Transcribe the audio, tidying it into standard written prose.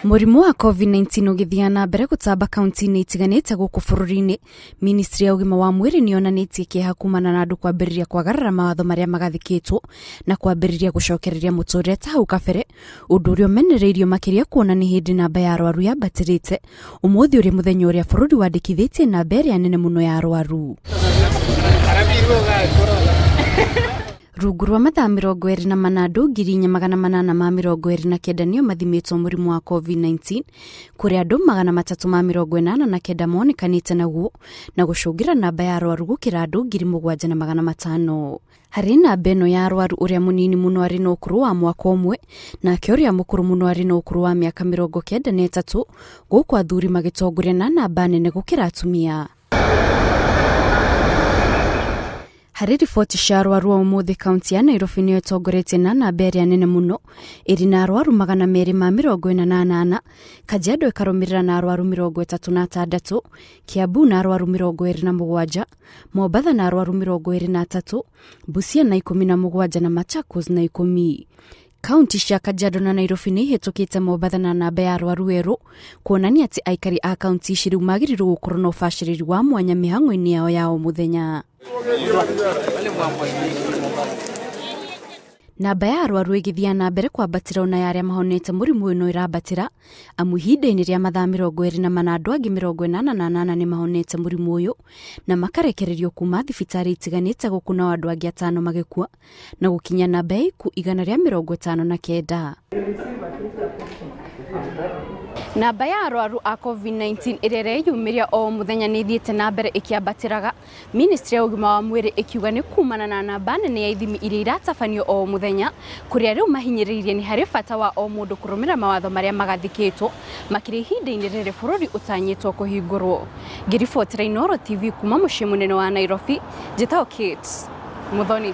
Mũrimũ wa COVID-19 ũgĩthiaga na mbere gũtamba kaunti-inĩ itiganĩte gũkũ bũrũri-inĩ, Ministry ya ũgima wa mwĩrĩ nĩ yonanĩtie kĩeha kumana na andũ kwambĩrĩria kwagarara mawatho marĩa magathĩkĩtwo na kwambĩrĩria gũcokereria mũtũrĩre ta hau kabere, ũndũ ũrĩa ũmenereirio makĩria kuona nĩ hĩndĩ namba ya arwaru yambatĩrĩte ũmũthĩ ũrĩ mũthenya ũrĩa bũrũri wandĩkithĩtie namba ĩrĩa nene mũno ya arwaru. Rungu rwa mathaa 24 andũ 4829 nĩo mathimĩtwo mũrimũ wa COVID-19, kũrĩa andũ 389 monekanĩte naguo na gũcũngĩra namba ya arwaru gũkĩra andũ 7500. Harĩ namba ĩno ya arwaru ũrĩa mũnini mũno arĩ na ũkũrũ wa mwaka ũmwe, nake ũrĩa mũkũrũ mũno arĩ na ũkũrũ wa mĩaka 93, gũkũ athuri magĩtongoria na namba nene gũkĩra atumia. Harĩ riboti cia arwaru a ũmũthĩ, kaunti ya Nairobi nĩyo ĩtongoretie na namba ĩrĩa nene mũno ĩrĩ na arwaru 248, Kajiado ĩkarũmĩrĩra na arwaru 36, Kiambu na arwaru 27, Mombatha na arwaru 23, Busia na 17 na Machakos na 10. Kaunti cia Kajiado na Nairobi nĩ ihĩtũkĩte Mombatha na namba ya arwaru erũ, kuonania atĩ aikari a kaunti ici rĩu magĩrĩirwo gũkorwo na ũbacĩrĩri wa mwanya mĩhang'o-inĩ yao ya o mũthenya. Namba ya arwaru ĩgĩthiĩ na mbere kwambatĩra ona ya arĩa mahonete mũrimũ ũyũ no ĩrambatĩra, amu ihinda-inĩ rĩa mathaa 24 andũ angĩ 88 nĩ mahonete mũrimũ ũyũ na makarekererio kuma thibitarĩ itiganĩte gũkũ nao andũ angĩ 5 magĩkua na gũkinya namba ya ikuũ 159. Namba ya arwaru a COVID-19 ĩrĩa ĩreyumĩria o mũthenya nĩ ĩthiĩte na mbere ĩkĩambatĩraga, Ministry ya ũgima wa mwĩrĩ ĩkiuga nĩ kumana na namba nene ya ithimi iria iratabanio o mũthenya, kũrĩa rĩu mahinyĩrĩirie nĩ harĩ bata wa o mũndũ kũrũmĩrĩra mawatho marĩa magathĩkĩtwo makĩria ihinda-inĩ rĩrĩ bũrũri ũtanyĩtwo kũhingũrwo. Ngĩribotera Inooro TV kuma mũciĩ mũnene wa Nairobi, njĩtagwo Kate Muthoni.